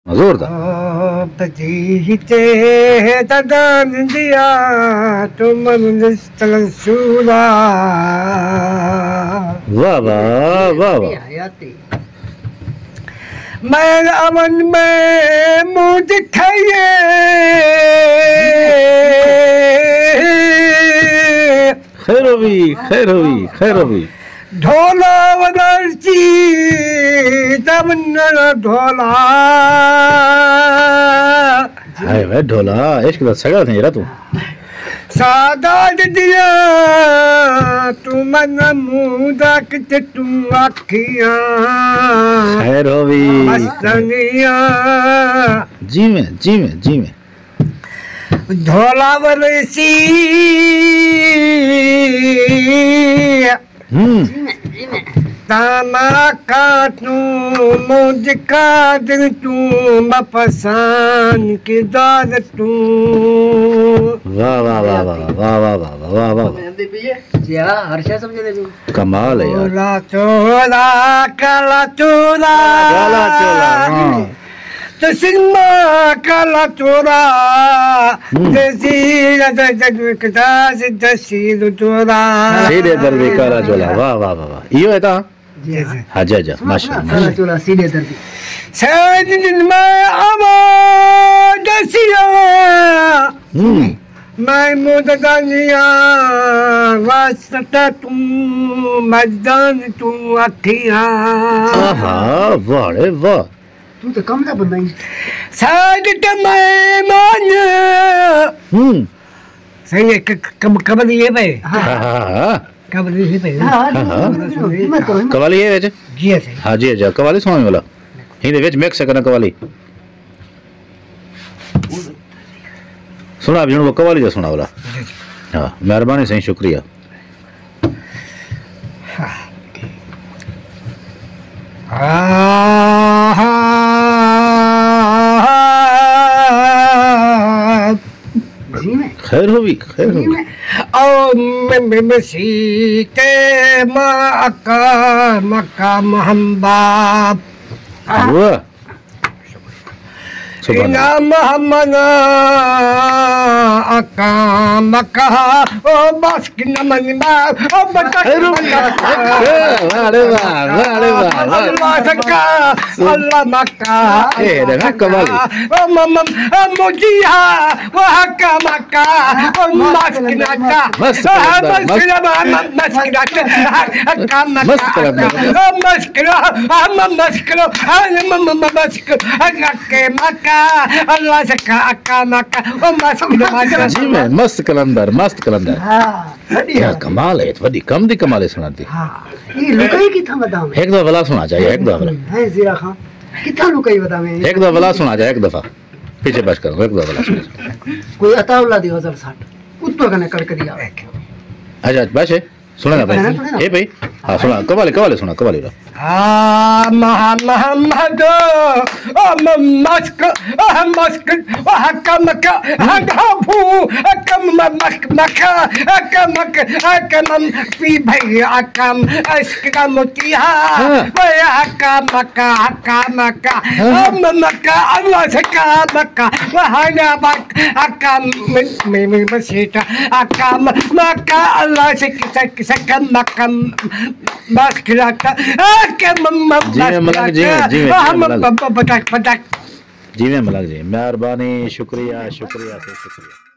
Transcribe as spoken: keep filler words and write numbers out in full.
زوردار۔ آپ جی تے ددان دیا تم رستل سولا۔ واہ واہ، واہ واہ۔ میں امن میں منہ دکھائیے۔ خیر ہووی، خیر ہووی، خیر ہووی۔ ڈھولا ودرچی تمنا ڈھولا۔ ہائے وے ڈھولا، عشق دا سگا تھیں یرا توں۔ سادا دیا توں من موندا کتے توں اکھیاں۔ خیر ہووی۔ مستنیاں۔ جیویں، جیویں، جیویں۔ ڈھولا ورسی۔ ہوں۔ تاں ماں آکھاں توں منجھ قادر توں ماں پسند کردار توں۔ واہ، واہ، واہ۔ جی ہاں، ہر شے سمجھدے جو۔ کمال ہے یار۔ چولا، چولا، کالا چولا۔ کالا چولا، ہاں۔ تو سنما کالا چورا، ہوں۔ دسی دسی دسی دسی چورا۔ سیدھے دروی کالا چولا، واہ، واہ، واہ، واہ۔ ایہو ہے تاں؟ جی ہاں۔ ہاں، جی، جی، سنا، ماشاءاللہ، سنا، کالا ماشاءاللہ۔ چولا، سیدھے دروی۔ سید دن میں آواز دسیا۔ ہوں۔ میں مددانیاں واسطہ توں مجدان توں اکھیاں۔ آہا، واہ رے واہ۔ توں تے کم دا بندہ ہی۔ ساڈ تے مہمان۔ ہوں۔ صحیح ہے، ک-، ک-، کم-، قبل یہ پہ۔ ہاں۔ ہاں، ہاں، ہاں۔ قبل یہ پہ۔ ہاں، ہاں، ہاں۔ ہمت کرو، ہمت کرو۔ قوالی ہے وچ؟ جی، صحیح۔ ہاں جی، جی، قوالی سناویں والا۔ ہی دے وچ مکس کرنا قوالی۔ سنا بھی ہن وہ قوالی دا سنا والا۔ جی، جی۔ ہاں، مہربانی سائیں، شکریہ۔ جی میں۔ خیر ہووی، خیر جی ہووی۔ میں۔ او میں، میں، میں سیتے ماں اکا مکا محمد۔ واہ۔ سبحان اللہ۔ انعام ہمنا اقام کہا، او بس کی نمن ما، او بس کی نمن ما۔ واہ رے واہ، واہ رے واہ، واہ۔ اللہ سکا، اللہ مکا، اے رے نا کمال۔ او مم، او مجیہا، او حکا مکا، او مس کی ناکا۔ مست او قلندر، مس مست۔ کی ناکا، مس کی ناکا، حکا مکا۔ مست قلندر۔ او مس کی ناکا، او مس کی ناکا، او مس کی ناکا۔ اکا مکا، اللہ سکا اکا مکا، او مست مکا۔ جی میں، مست قلندر، مست قلندر۔ ہاں، وݙی یار، ہے۔ کمال ہے، وݙی کم دی کمال ہے سݨݨ دی۔ ہاں، یہ لکائی کتھاں وداویں؟ ہک دفعہ ولا سݨا چاہیے، ہک دفعہ ولا۔ ہیں زیرا خان، کتھاں لکائی وداویں؟ ہک دفعہ ولا سݨا چاہیے، ہک دفعہ۔ پیچھے بش کرو، ہک دفعہ ولا سݨا چاہیے۔ کوئی عطا اللہ دی غزل سٹ، اتوں کنے کڑکدی آوے۔ اچھا، بس ہے۔ سݨا نا بھائی۔ سݨا نا، سݨا نا۔ اے بھائی۔ ہاں، سݨا، قوالی، قوالی سݨا، قوالی سݨا۔ آ مہ-، محمد، او م-، مسک، او مسک، او حکم ک-، ہنگا بھو، حکم م-، مک-، مکا، حکم مک-، حکم پی بھائی حکم، عشق کا متیہا، ہاں۔ وہ حکم مکا، حکم مکا، ہاں۔ ہم مکا، اللہ سکا مکا، وہ ہانا بک، حکم م-، م-، م-، مسیٹا، حکم مکا، اللہ سک-، سک-، سکم مکم۔ بس کھلاتا، آ کے مم-، مم-، جی بس میں ملنگ، جی میں، کھلاتا۔ جی میں، جی میں ہم ملنگ۔ ب-، ب-، بٹک، بٹک۔ جی میں ملنگ جی، مہربانی، شکریہ، شکریہ سے شکریہ۔